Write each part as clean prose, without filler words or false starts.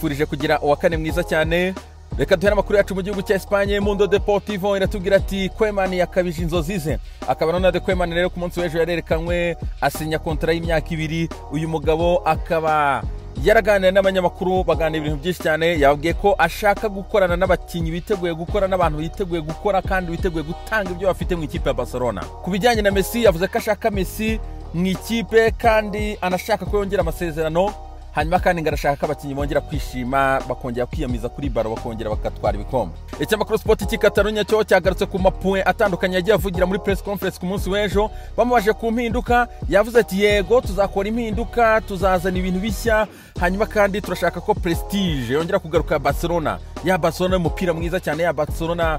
Mbifurije kugira uwa kane mwiza cyane. Reka duhere amakuru yacu mu gihugu cya Espagne. Mundo Deportivo iratubwira ati Koeman yakabije inzozi ze. Akaba Ronald Koeman rero ku munsi w'ejo yarerekanywe asinya kontra y'imyaka 2. Uyu mugabo akaba yaraganiriye n'abanyamakuru, baganira ibintu byinshi cyane. Yababwiye ko ashaka gukorana n'abakinnyi biteguye gukora, n'abantu biteguye gukora kandi biteguye gutanga ibyo bafite mu ikipe ya Barcelona. Ku bijyanye na Messi, yavuze ko ashaka Messi mu ikipe kandi anashaka ko yongera amasezerano. Hanyuma kandi ngarashaka ko abakinnyi bongera kwishima, bakongera kwiyamiza kuri baro, bakongera bakatwara ibikombe. Ikinyamakuru Sport cy'i Catalunya cyo cyagarutse ku mapuwe atandukanye yagiye avugira muri press conference ku munsi w'ejo. Bamubaje ku mpinduka, yavuze ati yego tuzakora impinduka, tuzazana ibintu bishya, hanyuma kandi turashaka ko prestige yongera kugaruka Barcelona, ya Barcelona y'umupira mwiza cyane, ya Barcelona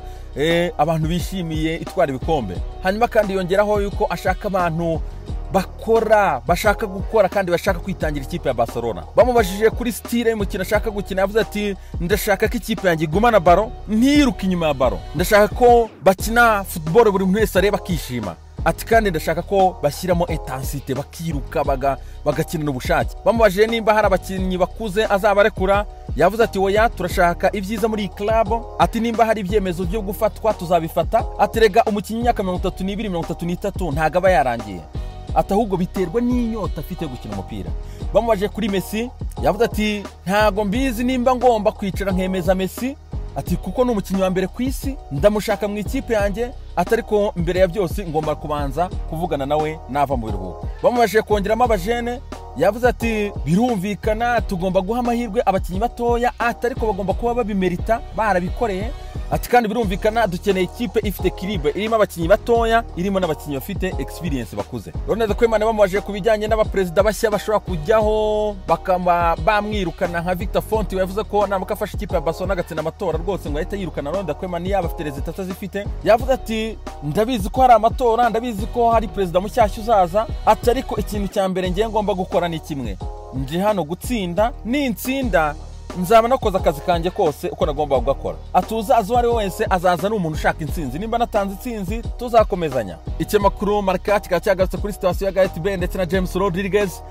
abantu bishimiye itwara ibikombe. Hanyuma kandi yongeraho yuko ashaka abantu bakora, bashaka gukora kandi bashaka kwitangira ikipe ya Barcelona. Bamubajije kuri style y'umukino ashaka gukina, yavuze ati ndashaka ko ikipe yanjye igumana baro, ntiruke inyuma ya baro, ndashaka ko bakina football buri muntu wese areba akishima. Ati kandi ndashaka ko bashyiramo intensité, bakiruka, bagakina n'ubushake. Bamubajije nimba hari abakinnyi bakuze azabarekura, yavuze ati oya, turashaka ibyiza muri iyi club. Ati nimba hari ibyemezo byo gufatwa tuzabifata. Ati rega umukinnyi imyaka 32, 33 ntago aba yarangiye, ati ahubwo biterwa n'inyota afite gukina umupira. Bamubaje kuri Messi, yavuze ati ntago mbizi nimba ngomba kwicara nkemeza Messi, ati kuko ni umukinnyi wa mbere ku isi, ndamushaka mu ikipe yanjye, ati ariko mbere ya byose ngomba kubanza kuvugana nawe nava mu biruhuko. Bamubaje kongeramo abajene, yavuze ati birumvikana tugomba guha amahirwe abakinnyi batoya, ati ariko bagomba kuba babimerita barabikoreye. Ati kandi birumvikana dukeneye ikipe ifite kiribe, irimo abakinnyi batoya, irimo n'abakinnyi bafite experience bakuze. Ronald Koeman bamubaje ku bijyanye n'abaperezida bashya bashobora kujyaho bakaba bamwirukana nka Victor Font, yavuze ko naramuka afashe ikipe ya Barcelona agatsinda amatora rwose ngo ahite yirukana Ronald Koeman yaba afite resultat azifite. Yavuze ati ndabizi ko hari amatora, ndabizi ko hari perezida mushyashya uzaza, ati ariko ikintu cya mbere ngiye ngomba gukora ni kimwe, nje hano gutsinda, nintsinda nzaba nakoze akazi kanjye kose uko nagomba kugakora. Atuza azo ari wese azaza ni umuntu ushaka intsinzi, nimba natanze intsinzi tuzakomezanya. Ikinyamakuru Marca kikaba cyagarutse kuri situation ya Gareth Bale ndetse na James Rodriguez.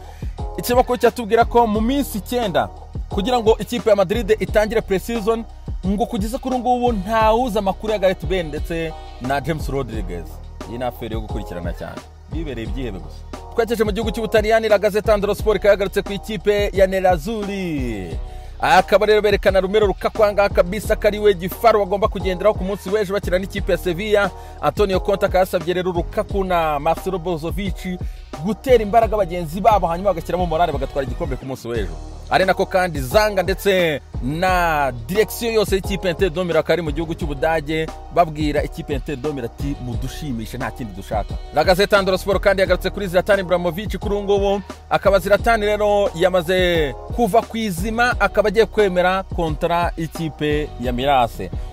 Ikinyamakuru cyatubwira ko mu minsi 9 kugira ngo ikipe ya Madrid itangire pre-season, ngo kugeza kuri ngubu ntawuza amakuru ya Gareth Bale ndetse na James Rodriguez. Iyi ni affaire yo gukurikirana cyane, bibereye ibyihebe gusa. Twerekeje mu gihugu cy'Ubutaliyani, La Gazzetta dello Sport yagarutse ku ikipe ya Nerazzurri. Akaba rero berekana Romelu Lukaku anga kabisa kariwe gifaru bagomba kugenderaho ku munsi w'ejo bakina n'ikipe ya Sevilla. Antonio Conte akasabye rero Lukaku na Marcelo Brozovic gutera imbaraga bagenzi babo, hanyuma bagashyiramo morale bagatwara igikombe ku munsi w'ejo. Ari nako kandi Zanga ndetse na direction yose y'ikipe Inter de Milan kari mu gihugu cy'Ubudage babwira ikipe Inter de Milan ati mudushimishe nta kindi dushaka. La Gazzetta dello Sport kandi yagarutse kuri Zlatan Ibrahimovic. Kuri ngubu akaba Zlatan rero yamaze kuva ku izima, akaba agiye kwemera kontra ikipe ya Milan.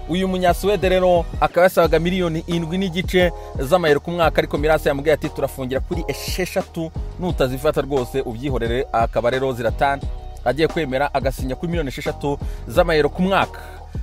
Uyu munyasuwede rero akaba yasabaga miliyoni 7.5 z'amayero ku mwaka, ariko Milan yamubwiye ati turafungira kuri 6 nutazifata rwose ubyihorere. Akaba rero Zlatan agiye kwemera agasinya kuri miliyoni 6 z'amayero ku mwaka.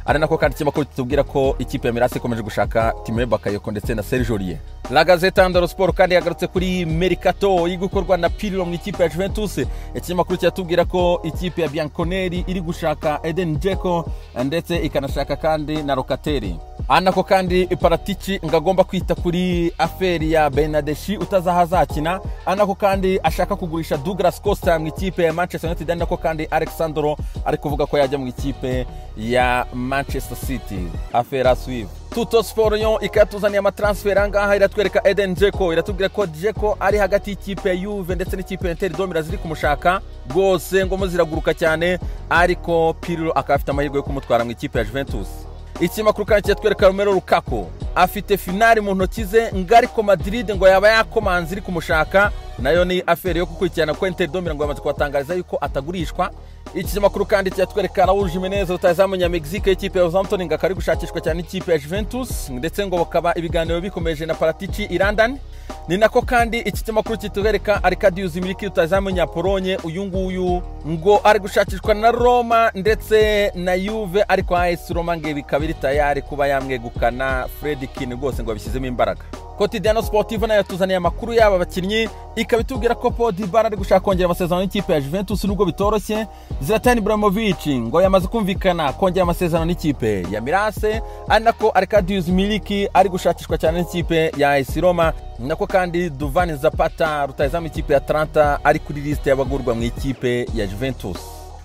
Ari nako kandi ikinyamakuru kitubwira ko ikipe ya Milan ikomeje gushaka Timo Bakayoko ndetse na Serge Aurier. La Gazzetta dello Sport kandi yagarutse kuri Mercato iri gukorwa na Pirlo mu ikipe ya Juventus. Ikinyamakuru cyatubwira ko ikipe ya Bianconeri iri gushaka Eden Dzeko ndetse ikanashaka kandi na Locatelli. Anako kandi Paratici ngo agomba kwita kuri affaire ya Bernardeschi utazahazakina. Anako kandi ashaka kugurisha Douglas Costa mu ikipe ya Manchester United. Anako kandi Alexandro ari kuvuga ko yajya mu ikipe ya Manchester City. Affaire à suivre. Tutto Sport yo ikatuzaniye amatransfer angaha, iratwereka Eden Dzeko, iratubwira ko Dzeko ari hagati y'ikipe ya Juve ndetse n'ikipe ya Inter de Milan ziri kumushaka rwose ngo muziraguruka cyane, ariko Pirlo akaba afite amahirwe yo kumutwara mu ikipe ya Juventus. Ikinyamakuru kandi cyatwereka Romelu Lukaku afite finali mu ntoki ze, ngo ariko Madrid ngo yaba yakomanze iri kumushaka, nayo ni affaire yo gukurikirana ko Inter de Milan ngo yamaze kubatangariza yuko atagurishwa. Ikinyamakuru kandi cyatwereka Raul Jimenez rutahizamu Mexique y'ikipe ya Southampton ngo akari gushakishwa cyane ikipe ya Juventus, ndetse ngo bakaba ibiganiro bikomeje na Paratici i London. Ni nako kandi iki kinyamakuru kitwereka Arkadiusz Milik rutahizamu Polonye, uyu nguyu ngo ari gushakishwa na Roma ndetse na Juve, ariko AS Roma ngo bikaba iri tayari kuba yamwegukana Fred Kin rwose ngo abishyizemo imbaraga. Quotidiano Sportivo nayo yatuzaniye amakuru y'aba bakinnyi, ikaba itubwira ko Paul Dybala ari gushaka kongera amasezerano n'ikipe ya Juventus nubwo bitoroshye. Zlatan Ibrahimovic ngo yamaze kumvikana kongera amasezerano n'ikipe ya Milan, ari nako Arkadiusz Milik ari gushakishwa cyane n'ikipe ya AS Roma, nako kandi Duvan Zapata rutahizamu ikipe ya Atalanta ari kuri liste y'abagurwa mu ikipe ya Juventus,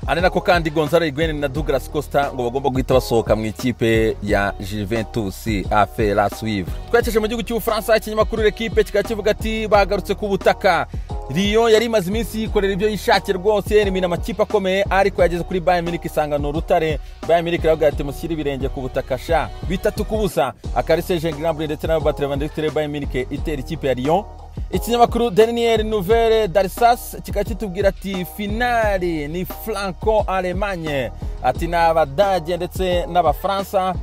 ari nako kandi Gonzalo Higuain na Douglas Costa ngo bagomba guhita basohoka mu ikipe ya Juventus. Affaire à suivre. Twerekeje mu gihugu cy'Ubufaransa, ikinyamakuru L'Equipe kikaba kivuga ati bagarutse ku butaka. Lyon yari imaze iminsi yikorera ibyo yishakiye rwose, yerimina amakipe akomeye, ariko yageze kuri Bayern Munich isanga ni urutare. Bayern Munich iravuga ati mushyire ibirenge ku butaka sha, 3-0. Akari Serge Gnabry ndetse na Robert Lewandowski, Bayern Munich itera ikipe ya Lyon. Ikinyamakuru Dernière Nouvelle d'Alsace kikaba kitubwira ati finale ni Franco Allemagne, ati ni Abadage ndetse n'Abafaransa.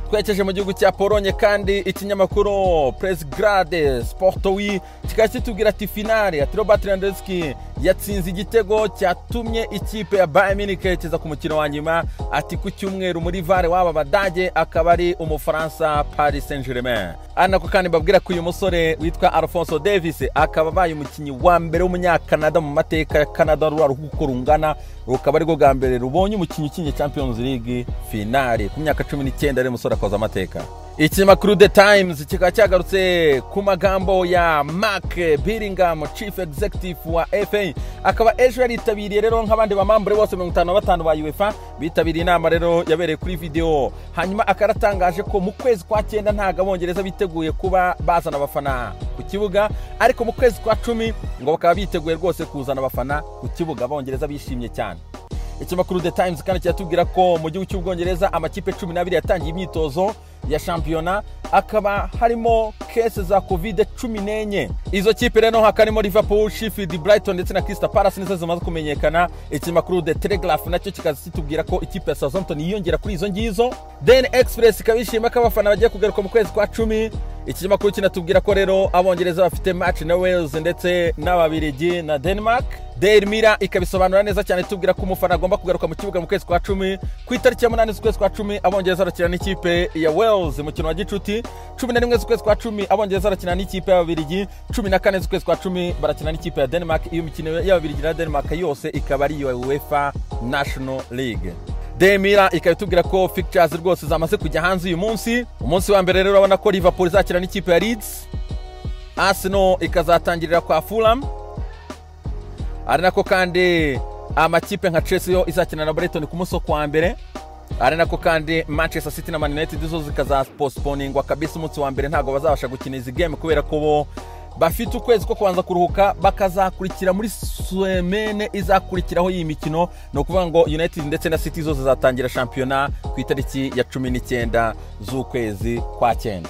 Twerekeje mu gihugu cya Polonye kandi ikinyamakuru Pressgrade Sportowi kikaba kitubwira ati finale, ati Robert Lewandowski yatsinze igitego cyatumye ikipe ya Bayern Munich yerekeza ku mukino wa nyuma, ati ku cyumweru muri VAR w'aba Badage akaba ari Umufaransa Paris Saint-Germain. Ari nako kandi mbabwira ko uyu musore witwa Alphonso Davies akaba abaye umukinnyi wa mbere w'umunyakanada mu mateka ya Canada, ruriya ruhuko rungana rukaba aribwo bwa mbere rubonye umukinnyi ukinnye Champions League finale ku myaka 19, ari umusore akoze amateka. Ikinyamakuru The Times kikaba cyagarutse ku magambo ya Mark Billingham, Chief Executive wa FA, akaba ejo yaritabiriye rero nk'abandi bamambure bose 55 ba UEFA bitabiriye inama rero yabereye kuri video, hanyuma akaratangaje ko mu kwezi kwa 9 ntago abongereza biteguye kuba bazana abafana ku kibuga, ariko mu kwezi kwa 10 ngo bakaba biteguye rwose kuzana abafana ku kibuga. Abongereza bishimye cyane. Ikinyamakuru The Times kandi kiratubwira ko mu gihugu cy'Ubwongereza amakipe 12 yatangiye imyitozo ya shampiyona, akaba harimo case za Covid 14. Izo kipe rero hakarimo Liverpool, Sheffield, Brighton ndetse na Crystal Palace nizo zimaze kumenyekana. Ikinyamakuru The Telegraph nacyo kikaza kitubwira ko ikipe ya Southampton yiyongera kuri izo ngizo. Then Express ikabishima ko abafana bagiye kugaruka mu kwezi kwa 10. Ikinyamakuru kinatubwira ko rero abongereza bafite match na Wales ndetse n'Ababirigi na Denmark. Daily Mirror ikabisobanura neza cyane tubwira ko umufana agomba kugaruka mu kibuga mu kwezi kwa 10. Ku itariki ya 8 z'ukwezi kwa 10 abongereza barakina n'ikipe ya Wales mu mukino wa gicuti. 11 z'ukwezi kwa 10 abongereza barakina n'ikipe y'Ababirigi. 14 z'ukwezi kwa 10 barakina n'ikipe ya Denmark. Iyo mikino y'Ababirigi na Denmark yose ikaba ari iyo UEFA National League. Daily Mirror ikabitubwira ko fixtures rwose zamaze kujya hanze uyu munsi. Umunsi wa mbere rero urabona ko Liverpool izakina n'ikipe ya Leeds, Arsenal ikazatangirira kwa Fulham, ari nako kandi amakipe nka Chelsea yo izakina na Brighton ku munsi wa mbere, ari nako kandi Manchester City na Man United zo zikazapostponingwa kabisa umunsi wa mbere, ntago bazabasha gukina izi game kubera ko bo bafite ukwezi ko kubanza kuruhuka, bakazakurikira muri semaine izakurikiraho iyi mikino. No kuvuga ngo United ndetse na City zo zizatangira shampiyona ku itariki ya 19 z'ukwezi kwa 9.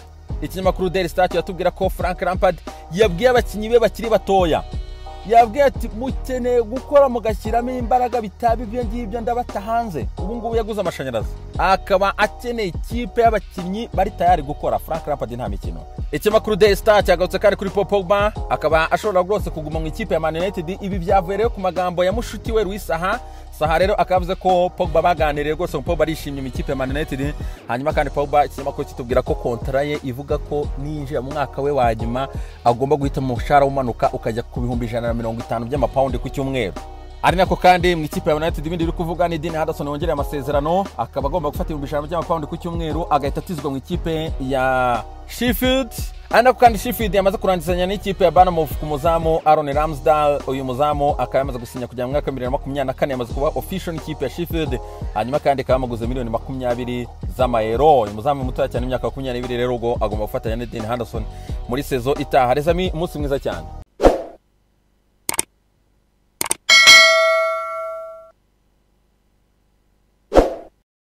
Ikinyamakuru Daily Star kiratubwira ko Frank Lampard yabwiye abakinnyi be bakiri batoya, yabwiye ati mukeneye gukora mugashyiramo imbaraga, bitaba ibyo ngibyo ndabata hanze. Ubu ngubu yaguze amashanyarazi, akaba akeneye ikipe y'abakinnyi bari tayari gukora. Frank Lampard nta mikino. Ikinyamakuru Daily Star cyagarutse kandi kuri Paul Pogba, akaba ashobora rwose kuguma mu ikipe ya Man United. Ibi byavuye rero ku magambo ya mushuti we Louis Saha. Saha rero akavuze ko Pogba baganiriye rwose, Pogba arishimye mu ikipe ya Man United. Hanyuma kandi Pogba ikinyamakuru kitubwira ko kontra ye ivuga ko ninjira mu mwaka we wa nyuma agomba guhita umushahara umanuka ukajya ku 150 by'amapawundi ku cyumweru. Ari nako kandi mu ikipe ya United ibindi biri kuvuga ni Dean Henderson wongereye amasezerano, akaba agomba gufata 100 by'amapawundi ku cyumweru agahita atizwa mu ikipe ya Sheffield. Ari nako kandi Sheffield yamaze kurangizanya n'ikipe ya Bournemouth ku muzamu Aaron Ramsdale. Uyu muzamu akaba yamaze gusinya kujya mu mwaka wa 2024, yamaze kuba official n'ikipe ya Sheffield. Hanyuma kandi akaba yamaguze miliyoni 20 z'amayero. Uyu muzamu mutoya cyane imyaka 22 rero ubwo agomba gufatanya na Dean Henderson muri sezo itaha. Rezami, umunsi mwiza cyane.